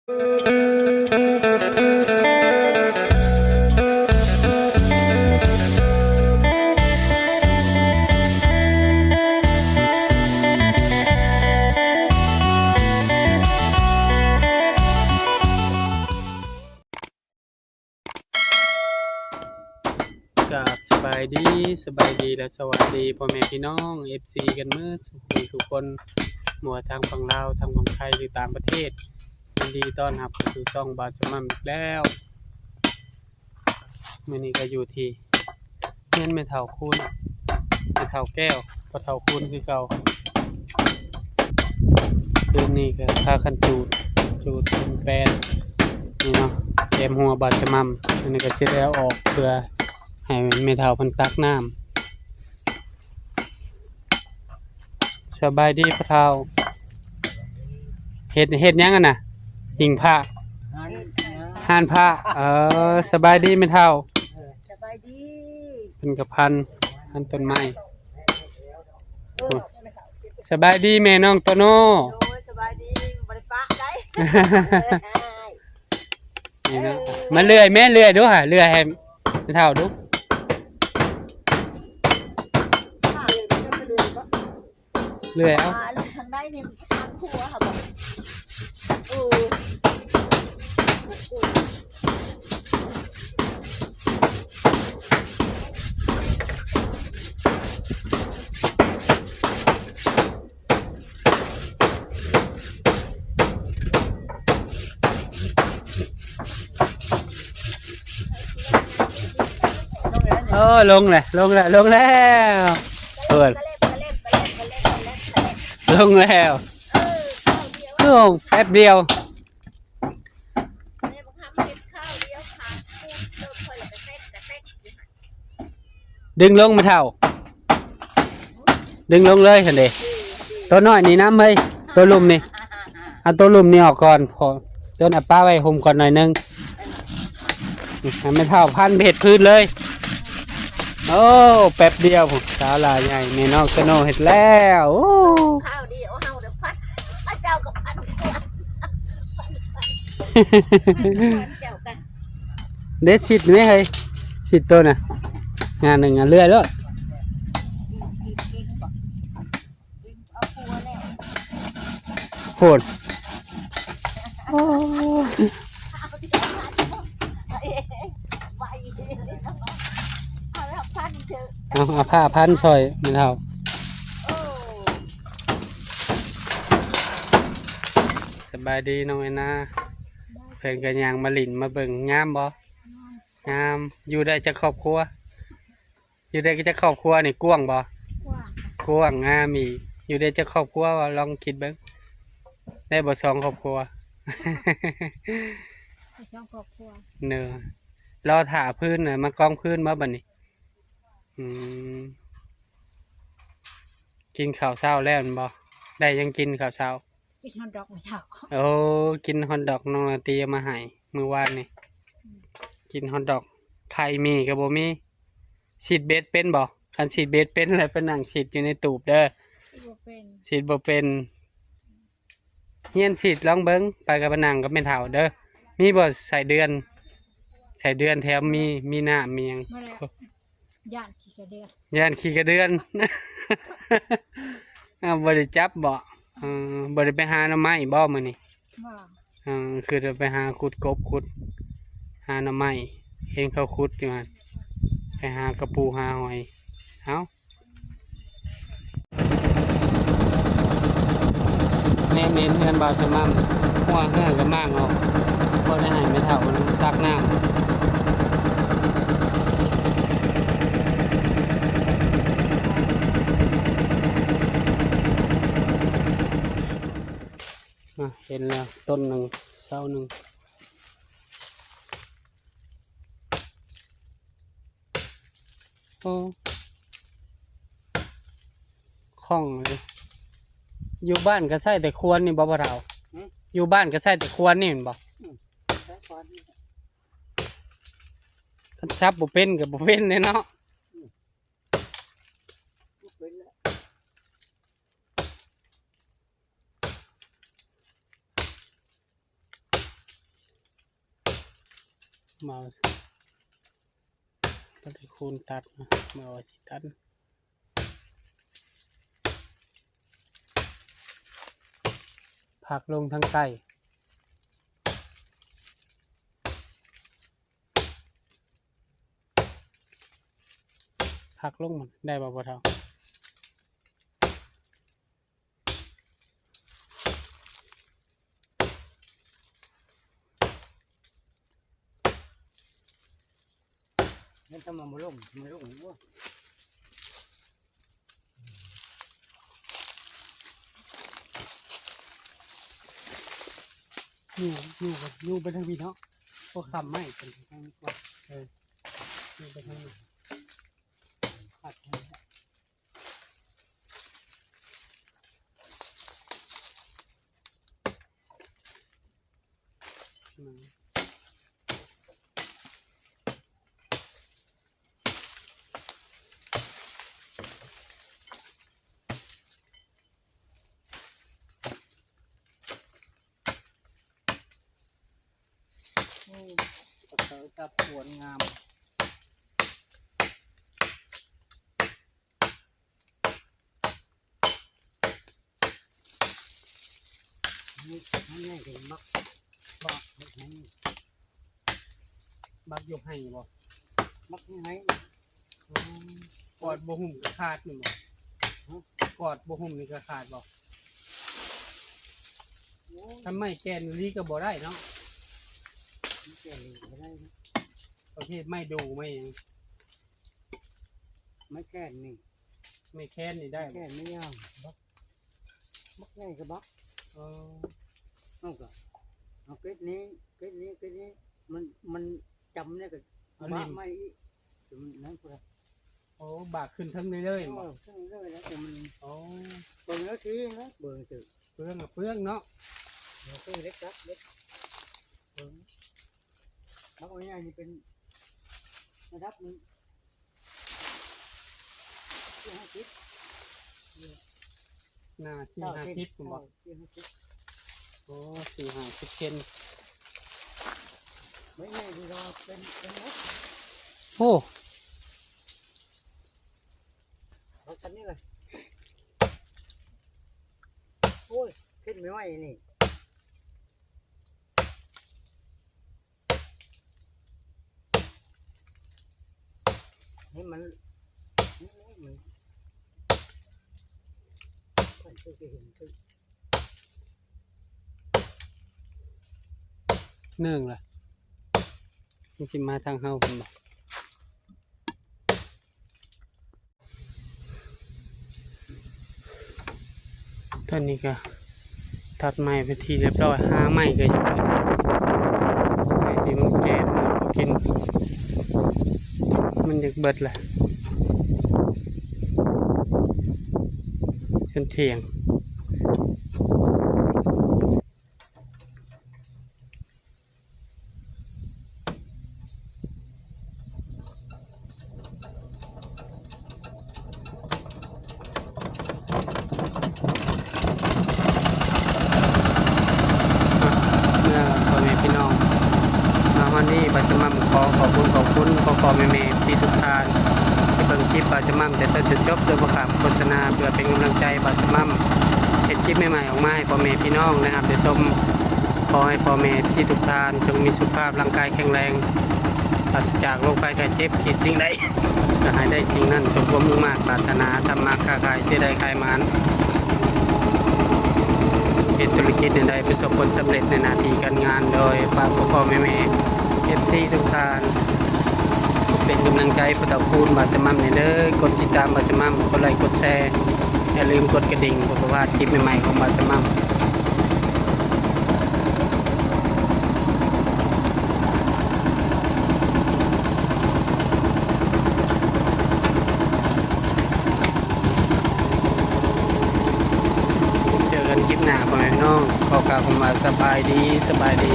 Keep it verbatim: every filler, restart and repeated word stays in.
กราบสบายดี สบายดีและสวัสดีพ่อแม่พี่น้อง เอฟซี กันเมิดสุขสุขคน บ่ว่าทางฝั่งลาว ทางฝั่งไทย หรือต่างประเทศ ยินดีต้อนรับเข้าสู่ช่องบ่าวจำม่ำอีกแล้ว มื้อนี้ก็อยู่ที่เฮือนแม่เฒ่าคูณ แม่เฒ่าแก้ว พ่อเฒ่าคูณคือเก่า คืนนี้ก็พากันจูด จูดเป็นแปน นี่เนาะ แกมหัวบ่าวจำม่ำ อันนี้ก็สิได้เอาออกเพื่อให้แม่เฒ่าเพิ่นตักน้ำ สบายดีพ่อเฒ่า เฮ็ด เฮ็ดหยังอะน่ะ หิ้งพระ ห่านพระ เออ สบายดีแม่เฒ่า สบายดี เพิ่นก็พัน พันต้นไม้ โอ้ สบายดีแม่น้องโตโน่ โอ้ย สบายดี บ่ได้ปะได้ นี่เนาะ มาเลื่อยแม่ เลื่อยดูหา เลื่อยให้แม่เฒ่าดู เลื่อยเอา อ่า ลงทางใดนี่ ทางครัวค่ะบอก โอ้ เออ ลงแล้ว ลงแล้ว ลงแล้ว เปิด ลงแล้ว ลงแป๊บเดียว ดึงลงแม่เฒ่า ดึงลงเลยหั่นเด้ ตัวน้อยนี่นำเฮ้ย ตัวลุ่มนี่ เอาตัวลุ่มนี่ออกก่อน พอ ตัวน่ะปะไว้ห่มก่อนหน่อยนึง ให้แม่เฒ่าพันไปเฮ็ดพื้นเลย โอ้ แป๊บเดียว สาวหล่าใหญ่ แม่น้องโตโน่เฮ็ดแล้ว โอ้ ข้าวเดียวเฮาเด้อพัน พระเจ้าก็พันกว่า เด็ดสิทธิ์นี่เฮ้ย สิทธิ์ตัวน่ะ งานหนึ่งอ่ะ เลื่อยโลด โหด โอ้ เอาแล้วพันเถอะ เอา เอาผ้าพันซอยแม่เฒ่า โอ้ สบายดีน้องแอนนา เพิ่นก็ย่างมาหลิ้นมาเบิ่ง งามบ่ งาม อยู่ได้จักครอบครัว อยู่ได้จักครอบครัวนี่ กว้างบ่ กว้าง กว้าง งามอีก อยู่ได้จักครอบครัววะ ลองคิดเบิ่ง ได้บ่สองครอบครัว สองครอบครัว เนอะ รอถ่าพื้นน่ะ มากองพื้นบ่บัดนี้ อืม กินข้าวเช้าแล้วแม่นบ่ ได้หยังกินข้าวเช้า กินฮอทดอกมื้อเช้า โอ้ กินฮอทดอกน้องลาตรีเอามาให้มื้อวานนี่ กินฮอทดอก ไข่มีก็บ่มี สิทธิ์เบ็ดเป็นบ่ คันสิทธิ์เบ็ดเป็นแล้วไปนั่งสิทธิ์อยู่ในตูบเด้อ สิทธิ์บ่เป็น สิทธิ์บ่เป็น เฮียนสิทธิ์ลองเบิ่ง ไปกับไปนั่งกับแม่เฒ่าเด้อ มีบ่ไส้เดือน ไส้เดือนแถมมี มีน้ำมีหยัง บ่แล้ว ย่านขี้กระเดือน ย่านขี้กระเดือน อ้าว บ่ได้จับบ่ เออ บ่ได้ไปหาหน่อไม้บ่มื้อนี้ บ่ เออ คือไปหาขุดกบขุด หาหน่อไม้ เห็นเขาขุดอยู่หั่น ไปหากะปูหาหอย เอ้า แนมเห็นเฮือนบ่าวสะมัม หัวเฮือนก็มางออก บ่ได้ให้แม่เฒ่าตักน้ำ อ่ะ เห็นแล้ว ต้นหนึ่ง เสาหนึ่ง โอ้ คล่องเลย อยู่บ้านก็ใช้แต่ขวานนี่บ่พ่อเฒ่า หืม อยู่บ้านก็ใช้แต่ขวานนี่แม่นบ่ อืม ใช้ขวานนี่ คันสับบ่เป็นก็บ่เป็นแหละเนาะ อืม บ่เป็นแล้ว มาเอา ก็ได้คูณตัดมา มาเอาสิตัด ผักลงทางใต้ ผักลงมันได้บ่ บ่เท่า นั่นทำไมมาลง มาลงวะ อยู่ อยู่กัน อยู่ไปทางนี้เนาะ พวกคำไม่เป็นทางนี้กว่า เออ อยู่ไปทางนี้ ผัดให้ อืม โอ้ กระเตยกับขวนงาม นี่ นี่ไงถึงมัก มัก มักอยู่ไห้บ่ มักอยู่ไห้ อืม กอดบ่หุ้มก็ขาดนี่บ่ ฮะ กอดบ่หุ้มนี่ก็ขาดบ่ โอ้ย ทำไมแกนลีก็บ่ได้เนาะ ไม่แก่นเลยก็ได้นะ ประเภทไม้ดูไม้หยัง ไม่แก่นนี่ ไม้แคนนี่ได้ ไม่ บ่ แก่นไม่ยากบัก บักใหญ่กับบัก เออ เอาก็ เอาเกล็ดนี้ เกล็ดนี้ เกล็ดนี้ มัน มันจำเนี่ยก็ เอา บาก ริม ไม่อีก แต่มันนั่นพอ โอ้ บากขึ้นเทิงเรื่อยๆ เออ บ่ เทิงเรื่อยแล้วแต่มัน โอ้ เบิ่งแล้วทีนะ เบิ่งเถอะ เปลืองกับเปลืองเนาะ เดี๋ยวเปลืองเล็กครับ เล็ก เบิ่ง บักใหญ่นี่เป็นระดับหนึ่ง สี่ห้าสิบ หน้าสี่ห้าสิบ เก้าเซน ผมบอก เออ สี่ห้าสิบ โอ้ สี่ห้าสิบเซน ไม่ใหญ่ดีเราเป็น เป็นนก โอ้ เอาคันนี้เลย โอ้ย ขึ้นไม่ไหวนี่ ให้มัน นี่มัน มันก็จะเห็นคือ หนึ่งล่ะ มันสิมาทางเฮาพุ่นบ่ ตอนนี้ก็ตัดไม้ไปที่เรียบร้อย หาไม้ก็อยู่ ไม้ที่มันแก่มันบ่กิน มันอยากเบิดแหละ จนเที่ยง เมื่อพ่อแม่พี่น้องมาฮอดนี้ บ่าวจะม่ำขอขอบคุณ ขอบคุณพ่อๆ แม่ๆ เอฟซี ทุกท่าน ที่เบิ่งคลิปบ่าวจะม่ำแต่ต้นจนจบ โดยบ่ข้ามโฆษณา เพื่อเป็นกำลังใจบ่าวจะม่ำเฮ็ดคลิปใหม่ๆ ออกมาให้พ่อแม่พี่น้องนะครับได้ชม ขอให้พ่อแม่เอฟซี ทุกท่านจงมีสุขภาพร่างกายแข็งแรง ปราศจากโรคภัยไข้เจ็บ คิดสิ่งใด ก็ให้ได้สิ่งนั้น สมความมุ่งมาดปรารถนา ทำมาค้าขาย เสียได้ขายหมาน เฮ็ดธุรกิจใดประสบผลสำเร็จในหน้าที่การงาน โดยฝากพ่อๆ แม่ๆ เอฟซี ทุกท่าน เป็นกำลังใจให้บ่าวจะม่ำแหน่เด้อ กดติดตามบ่าวจะม่ำ กดไลค์ กดแชร์ อย่าลืมกดกระดิ่ง เพื่อบ่พลาดคลิปใหม่ๆ ของบ่าวจะม่ำ เจอกันคลิปหน้าพ่อแม่พี่น้อง ขอกล่าวคำว่าสบายดี สบายดี